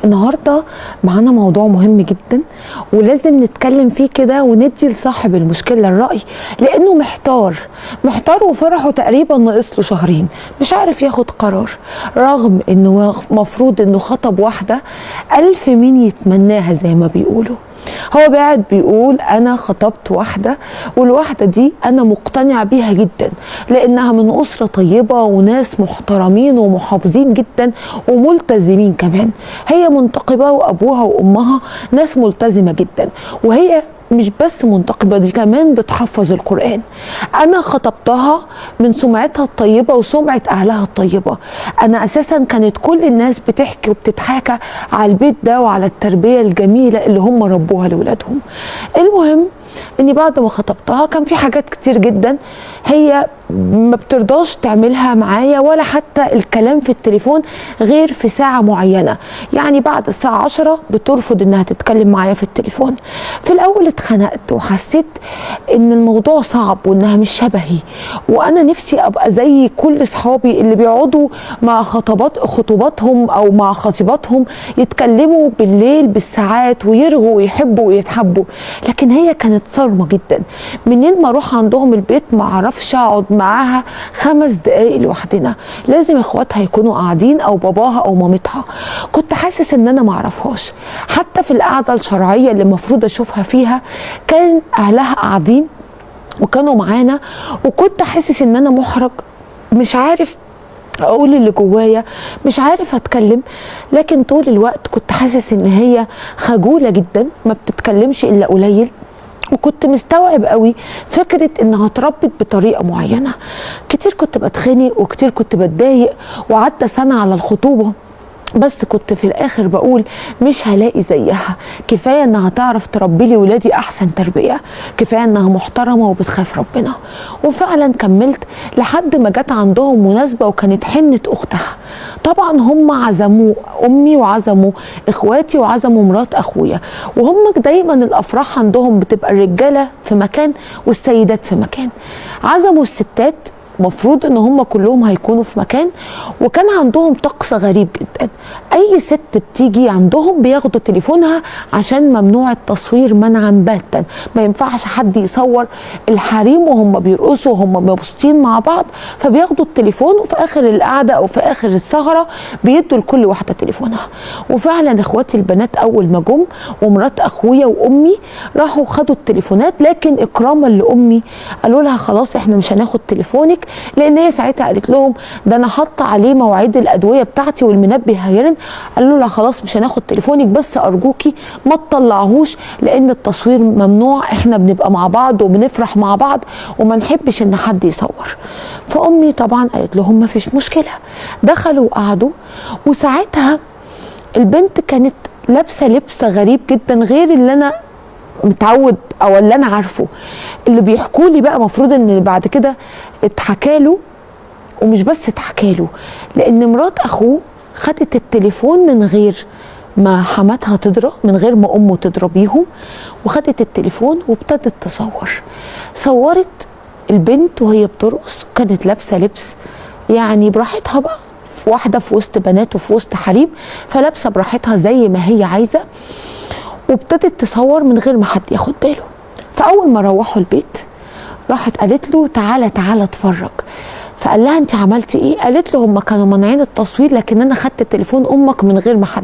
النهارده معانا موضوع مهم جدا ولازم نتكلم فيه كده وندي لصاحب المشكلة الرأي، لأنه محتار محتار وفرحه تقريبا ناقص له شهرين، مش عارف ياخد قرار، رغم انه مفروض انه خطب واحدة ألف مين يتمناها زي ما بيقولوا. هو قاعد بيقول انا خطبت واحدة، والواحده دي انا مقتنع بيها جدا لانها من اسره طيبة وناس محترمين ومحافظين جدا وملتزمين كمان. هي منتقبه وابوها وامها ناس ملتزمة جدا، وهي مش بس منتقبة، دي كمان بتحفظ القرآن. أنا خطبتها من سمعتها الطيبة وسمعة أهلها الطيبة. أنا أساسا كانت كل الناس بتحكي وبتتحاكى على البيت ده وعلى التربية الجميلة اللي هم ربوها لولادهم. المهم اني بعد ما خطبتها كان في حاجات كتير جدا هي ما بترضاش تعملها معايا، ولا حتى الكلام في التليفون غير في ساعة معينة، يعني بعد الساعة 10 بترفض انها تتكلم معايا في التليفون. في الاول اتخنقت وحسيت ان الموضوع صعب وانها مش شبهي، وانا نفسي ابقى زي كل اصحابي اللي بيقعدوا مع خطوباتهم او مع خطيباتهم يتكلموا بالليل بالساعات ويرغوا ويحبوا ويتحبوا. لكن هي كانت صارمة جدا، منين ما اروح عندهم البيت ما اعرفش اقعد معاها 5 دقايق لوحدنا، لازم اخواتها يكونوا قاعدين او باباها او مامتها. كنت حاسس ان انا ما اعرفهاش. حتى في القعدة الشرعية اللي المفروض اشوفها فيها كان اهلها قاعدين وكانوا معانا، وكنت حاسس ان انا محرج، مش عارف اقول اللي جوايا، مش عارف اتكلم. لكن طول الوقت كنت حاسس ان هي خجولة جدا، ما بتتكلمش الا قليل، وكنت مستوعب قوي فكرة انها اتربت بطريقة معينة. كتير كنت بتخنق وكتير كنت بتضايق، وعدى سنة على الخطوبة، بس كنت في الاخر بقول مش هلاقي زيها، كفاية انها تعرف تربي لي ولادي احسن تربية، كفاية انها محترمة وبتخاف ربنا. وفعلا كملت لحد ما جت عندهم مناسبة وكانت حنة اختها. طبعا هم عزموا امي وعزموا اخواتي وعزموا مرات اخويا، وهم دايما الافراح عندهم بتبقى الرجالة في مكان والسيدات في مكان. عزموا الستات، مفروض ان هم كلهم هيكونوا في مكان، وكان عندهم طقس غريب جدا، اي ست بتيجي عندهم بياخدوا تليفونها عشان ممنوع التصوير منعا باتا، ما ينفعش حد يصور الحريم وهم بيرقصوا وهم مبسوطين مع بعض، فبياخدوا التليفون وفي اخر القعدة او في اخر السهرة بيدوا لكل واحدة تليفونها. وفعلا اخواتي البنات اول ما جم ومرات اخويا وامي راحوا خدوا التليفونات، لكن اكراما لامي قالوا لها خلاص احنا مش هناخد تليفونك، لان هي ساعتها قالت لهم ده انا حاطه عليه مواعيد الادوية بتاعتي والمنبه هيرن. قالوا لها خلاص مش هناخد تليفونك، بس ارجوكي ما تطلعهوش لان التصوير ممنوع، احنا بنبقى مع بعض وبنفرح مع بعض وما نحبش ان حد يصور. فامي طبعا قالت لهم ما فيش مشكلة. دخلوا وقعدوا، وساعتها البنت كانت لابسه لبس غريب جدا غير اللي انا متعود او اللي انا عارفه، اللي بيحكوا لي بقى مفروض ان بعد كده اتحكى له، ومش بس اتحكى له، لان مرات اخوه خدت التليفون من غير ما حماتها تضرب، من غير ما امه تضربيهم، وخدت التليفون وابتدت تصور. صورت البنت وهي بترقص، وكانت لابسه لبس يعني براحتها بقى، في واحدة في وسط بنات وفي وسط حريم، فلابسه براحتها زي ما هي عايزه، وابتدت تصور من غير ما حد ياخد باله. فاول ما روحوا البيت راحت قالت له تعالى تعالى اتفرج. فقال لها انت عملتي ايه؟ قالت له هم كانوا مانعين التصوير، لكن انا خدت تليفون امك من غير ما حد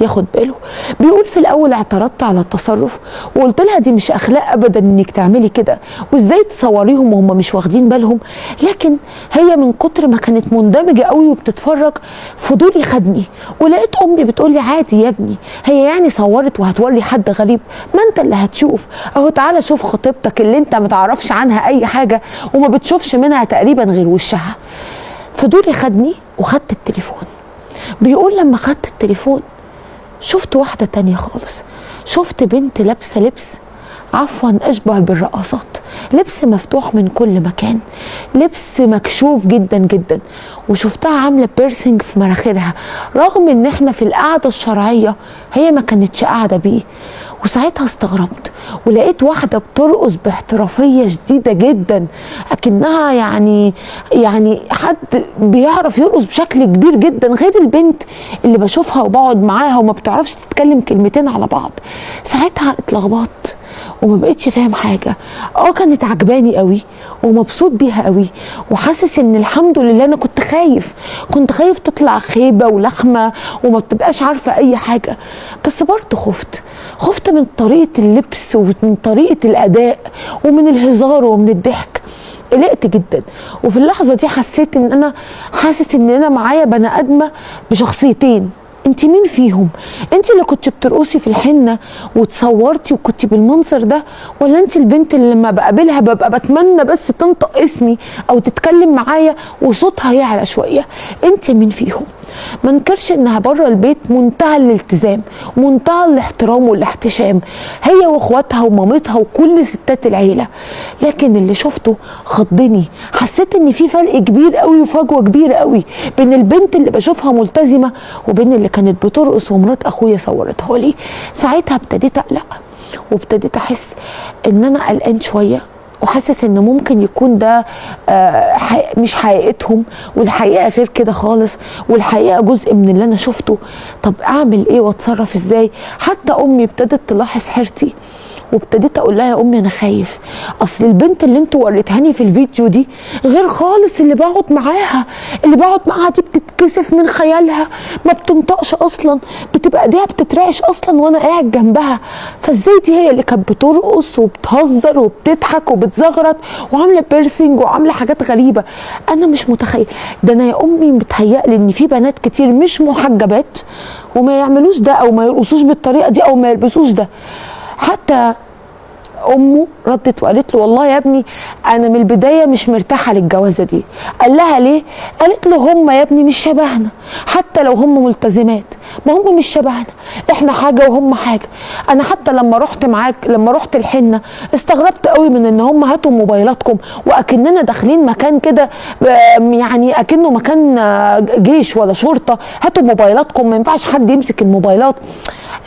ياخد باله. بيقول في الاول اعترضت على التصرف وقلت لها دي مش اخلاق ابدا انك تعملي كده، وازاي تصوريهم وهم مش واخدين بالهم. لكن هي من كتر ما كانت مندمجه قوي وبتتفرج فضولي خدني، ولقيت امي بتقول لي عادي يا ابني، هي يعني صورت وهتوري حد غريب؟ ما انت اللي هتشوف اهو، تعالى شوف خطيبتك اللي انت ما تعرفش عنها اي حاجة وما بتشوفش منها تقريبا غير وشها. فضولي خدني وخدت التليفون. بيقول لما خدت التليفون شفت واحدة تانية خالص، شفت بنت لابسة لبس عفوا أشبه بالرقصات، لبس مفتوح من كل مكان، لبس مكشوف جدا جدا، وشفتها عاملة piercing في مناخيرها، رغم ان احنا في القعدة الشرعية هي ما كانتش قاعدة بيه. وساعتها استغربت ولقيت واحدة بترقص باحترافيه شديدة جدا، اكنها يعني حد بيعرف يرقص بشكل كبير جدا، غير البنت اللي بشوفها وبقعد معاها وما بتعرفش تتكلم كلمتين على بعض. ساعتها اتلخبطت وما بقتش فاهم حاجة. كانت عجباني قوي ومبسوط بيها قوي، وحاسس ان الحمد لله. انا كنت خايف، كنت خايف تطلع خيبه ولخمه وما بتبقاش عارفه اي حاجة، بس برضه خفت من طريقه اللبس ومن طريقه الاداء ومن الهزار ومن الضحك. قلقت جدا، وفي اللحظة دي حسيت ان انا حاسس ان انا معايا بني ادمه بشخصيتين. انت مين فيهم؟ انت اللي كنت بترقصي في الحنة وتصورتي وكنت بالمنظر ده، ولا انت البنت اللي لما بقابلها ببقى بتمنى بس تنطق اسمي او تتكلم معايا وصوتها يعلى شوية؟ انت مين فيهم؟ ما انكرش انها بره البيت منتهى الالتزام، منتهى الاحترام والاحتشام، هي واخواتها ومامتها وكل ستات العيلة، لكن اللي شفته خضني. حسيت ان في فرق كبير قوي وفجوه كبيرة قوي بين البنت اللي بشوفها ملتزمة وبين اللي كانت بترقص ومرات اخويا صورتها لي. ساعتها ابتديت اقلق وابتديت احس ان انا قلقان شوية، وحاسس ان ممكن يكون ده مش حقيقتهم، والحقيقة غير كده خالص، والحقيقة جزء من اللي انا شفته. طب اعمل ايه واتصرف ازاي؟ حتى امي ابتدت تلاحظ حيرتي، وابتديت اقول لها يا امي انا خايف، اصل البنت اللي انتوا وريتهاني في الفيديو دي غير خالص اللي بقعد معاها. اللي بقعد معاها دي بتتكسف من خيالها، ما بتنطقش اصلا، بتبقى ايديها بتترعش اصلا وانا قاعد جنبها، فازاي دي هي اللي كانت بترقص وبتهزر وبتضحك وبتزغرط وعامله piercing وعامله حاجات غريبة؟ انا مش متخيل ده. انا يا امي متهيألي ان في بنات كتير مش محجبات وما يعملوش ده او ما يرقصوش بالطريقة دي او ما يلبسوش ده. حتى امه ردت وقالت له والله يا ابني انا من البداية مش مرتاحة للجوازه دي. قال لها ليه؟ قالت له هم يا ابني مش شبهنا، حتى لو هم ملتزمات ما هم مش شبهنا، احنا حاجة وهم حاجة. انا حتى لما رحت معاك، لما رحت الحنة استغربت قوي من ان هم هاتوا موبايلاتكم واكننا داخلين مكان كده، يعني اكنه مكان جيش ولا شرطه، هاتوا موبايلاتكم، ما ينفعش حد يمسك الموبايلات.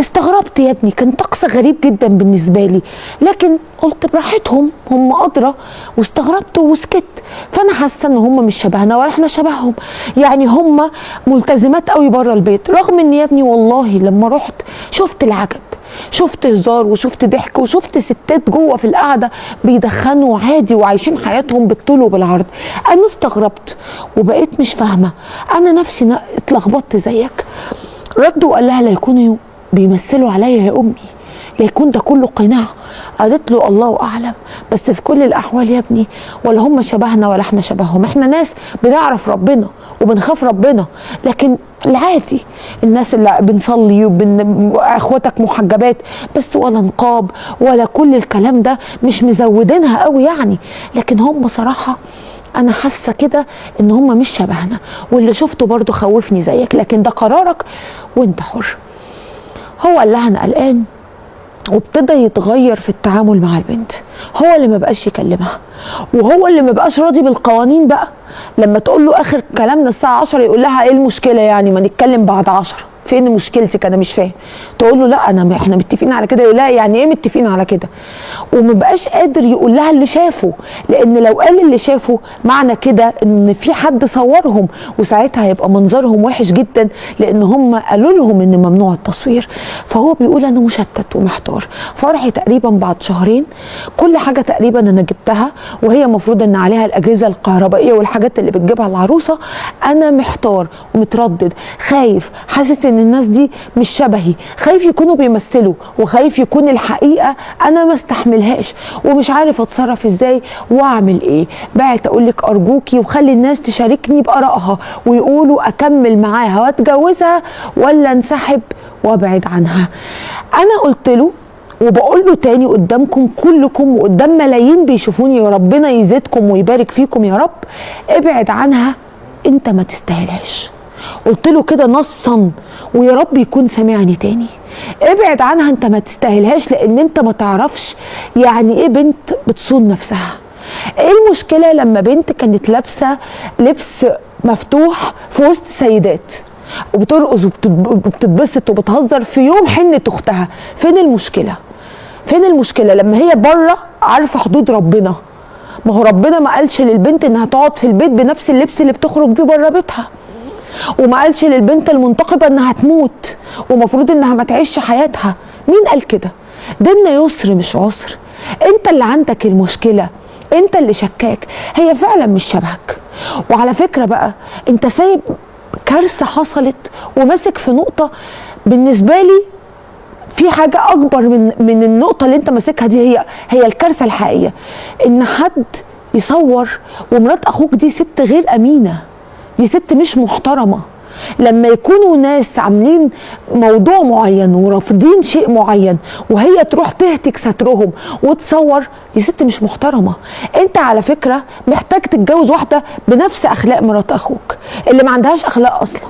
استغربت يا ابني، كان طقس غريب جدا بالنسبة لي، لكن قلت براحتهم هم ادرى، واستغربت وسكت. فانا حاسه ان هم مش شبهنا ولا احنا شبههم، يعني هم ملتزمات قوي بره البيت، رغم ان يا ابني والله لما رحت شفت العجب، شفت هزار وشفت ضحك وشفت ستات جوه في القعدة بيدخنوا عادي وعايشين حياتهم بالطول وبالعرض. انا استغربت وبقيت مش فاهمه، انا نفسي اتلخبطت زيك. رد وقال لها لا يكونوا بيمثلوا عليا يا امي، لا يكون ده كله قناع. قالت له الله اعلم، بس في كل الاحوال يا ابني ولا هم شبهنا ولا احنا شبههم، احنا ناس بنعرف ربنا وبنخاف ربنا، لكن العادي الناس اللي بنصلي اخواتك محجبات بس ولا نقاب ولا كل الكلام ده، مش مزودينها قوي يعني، لكن هم صراحة انا حاسه كده ان هم مش شبهنا، واللي شفته برضو خوفني زيك، لكن ده قرارك وانت حر. هو قال لها انا قلقان، وابتدى يتغير في التعامل مع البنت، هو اللي ما بقاش يكلمها، وهو اللي ما بقاش راضي بالقوانين بقى. لما تقول له اخر كلامنا الساعة 10 يقول لها ايه المشكلة يعني، ما نتكلم بعد 10، فين مشكلتك انا مش فاهم. تقول له لا انا احنا متفقين على كده، يقول لها يعني ايه متفقين على كده؟ وما بقاش قادر يقول لها اللي شافه، لان لو قال اللي شافه معنى كده ان في حد صورهم، وساعتها هيبقى منظرهم وحش جدا، لان هم قالوا لهم ان ممنوع التصوير. فهو بيقول انا مشتت ومحتار. فرحي تقريبا بعد شهرين، كل حاجة تقريبا انا جبتها، وهي المفروض ان عليها الاجهزة الكهربائية والحاجات اللي بتجيبها العروسة. انا محتار ومتردد، خايف، حاسس ان الناس دي مش شبهي، خايف يكونوا بيمثلوا، وخايف يكون الحقيقة انا ما استحملهاش، ومش عارف اتصرف ازاي واعمل ايه. بعت اقول لك ارجوكي وخلي الناس تشاركني بارائها ويقولوا اكمل معاها واتجوزها ولا انسحب وابعد عنها. انا قلت له وبقول له تاني قدامكم كلكم وقدام ملايين بيشوفوني، يا ربنا يزيدكم ويبارك فيكم يا رب، ابعد عنها، انت ما تستاهلهاش. قلت له كده نصا، ويا رب يكون سامعني تاني. ابعد عنها، انت ما تستاهلهاش، لان انت ما تعرفش يعني ايه بنت بتصون نفسها. ايه المشكلة لما بنت كانت لابسة لبس مفتوح في وسط سيدات وبترقص وبتتبسط وبتهزر في يوم حنة اختها؟ فين المشكلة؟ فين المشكلة لما هي بره عارفه حدود ربنا؟ ما هو ربنا ما قالش للبنت انها تقعد في البيت بنفس اللبس اللي بتخرج بيه بره بيتها، وما قالش للبنت المنتقبه انها تموت ومفروض انها ما تعيش حياتها. مين قال كده؟ ديننا يسر مش عسر. انت اللي عندك المشكلة، انت اللي شكاك، هي فعلا مش شبهك. وعلى فكرة بقى انت سايب كارثة حصلت وماسك في نقطة بالنسبة لي في حاجة اكبر من النقطة اللي انت ماسكها دي، هي الكارثة الحقيقية، ان حد يصور ومرات اخوك دي ست غير امينه، دي ست مش محترمه. لما يكونوا ناس عاملين موضوع معين ورافضين شيء معين وهي تروح تهتك سترهم وتصور، دي ست مش محترمه. انت على فكرة محتاج تتجوز واحدة بنفس اخلاق مرات اخوك اللي ما عندهاش اخلاق اصلا.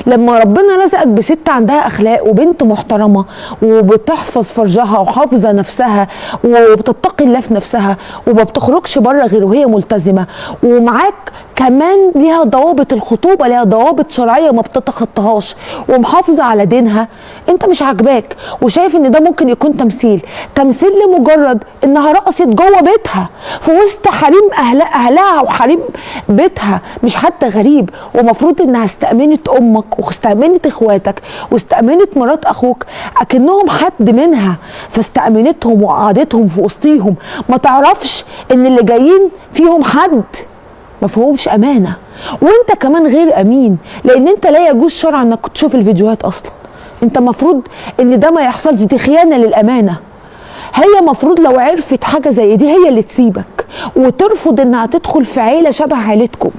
لما ربنا رزقك بست عندها اخلاق وبنت محترمه وبتحفظ فرجها وحافظه نفسها وبتتقي الله في نفسها وما بتخرجش بره غير وهي ملتزمة، ومعاك كمان ليها ضوابط الخطوبة، ليها ضوابط شرعية ما بتتخطاهاش، ومحافظة على دينها، انت مش عاجباك وشايف ان ده ممكن يكون تمثيل، تمثيل لمجرد انها رقصت جوه بيتها في وسط حريم اهلها وحريم بيتها، مش حتى غريب. ومفروض انها استأمنت امك واستأمنت اخواتك واستأمنت مرات اخوك اكنهم حد منها، فاستأمنتهم وقعدتهم في وسطيهم. ما تعرفش ان اللي جايين فيهم حد ما فيهمش امانه، وانت كمان غير امين، لان انت لا يجوز شرعا انك تشوف الفيديوهات اصلا. انت مفروض ان ده ما يحصلش، دي خيانة للامانة. هي مفروض لو عرفت حاجة زي دي هي اللي تسيبك وترفض انها تدخل في عيله شبه عيلتكم،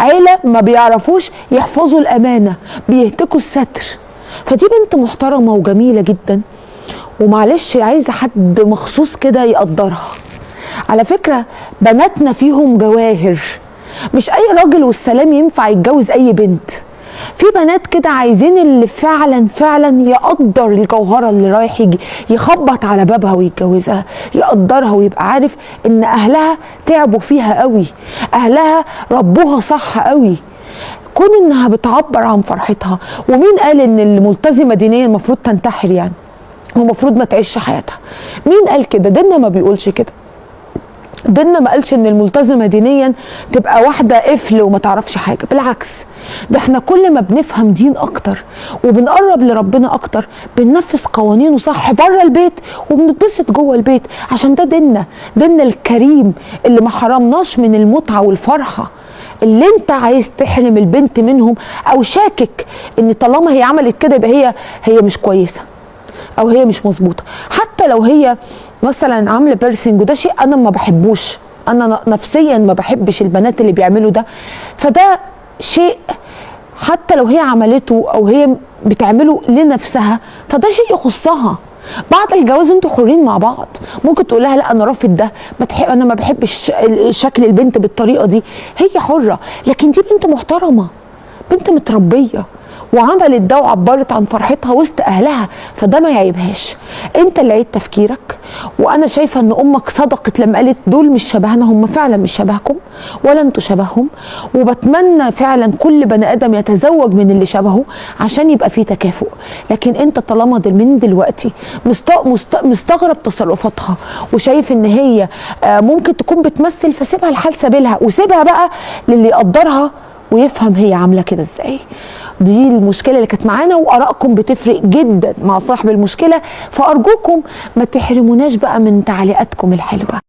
عيله ما بيعرفوش يحفظوا الامانة، بيهتكوا الستر. فدي بنت محترمه وجميلة جدا، ومعلش عايزه حد مخصوص كده يقدرها. على فكرة بناتنا فيهم جواهر، مش اي راجل والسلام ينفع يتجوز اي بنت. في بنات كده عايزين اللي فعلا فعلا يقدر الجوهرة اللي رايح يجي يخبط على بابها ويتجوزها، يقدرها ويبقى عارف ان اهلها تعبوا فيها قوي، اهلها ربوها صح قوي. كون انها بتعبر عن فرحتها، ومين قال ان الملتزمه دينيا المفروض تنتحر يعني ومفروض ما تعيش حياتها؟ مين قال كده؟ ديننا ما بيقولش كده. ديننا ما قالش ان الملتزمه دينيا تبقى واحدة قفل وما تعرفش حاجة، بالعكس ده احنا كل ما بنفهم دين اكتر وبنقرب لربنا اكتر بننفذ قوانينه صح بره البيت وبنتبسط جوه البيت، عشان ده ديننا، ديننا الكريم اللي ما حرمناش من المتعة والفرحه. اللي انت عايز تحرم البنت منهم او شاكك ان طالما هي عملت كده يبقى هي مش كويسة او هي مش مظبوطة، حتى لو هي مثلا عامله piercing، وده شيء انا ما بحبوش، انا نفسيا ما بحبش البنات اللي بيعملوا ده، فده شيء حتى لو هي عملته او هي بتعمله لنفسها فده شيء يخصها. بعد الجواز انتوا حرين مع بعض، ممكن تقول لها لا انا رافض ده، انا ما بحبش شكل البنت بالطريقة دي، هي حره. لكن دي بنت محترمه، بنت متربيه، وعملت ده وعبرت عن فرحتها وسط اهلها، فده ما يعيبهاش. انت اللي عيد تفكيرك، وانا شايفه ان امك صدقت لما قالت دول مش شبهنا، هم فعلا مش شبهكم ولا انتوا شبههم. وبتمنى فعلا كل بني ادم يتزوج من اللي شبهه عشان يبقى فيه تكافؤ. لكن انت طالما من دلوقتي مستغرب تصرفاتها وشايف ان هي ممكن تكون بتمثل، فسيبها لحال سبيلها، وسيبها بقى للي يقدرها ويفهم هي عامله كده ازاي. دي المشكلة اللي كانت معانا، وارائكم بتفرق جدا مع صاحب المشكلة، فارجوكم ما تحرموناش بقى من تعليقاتكم الحلوة.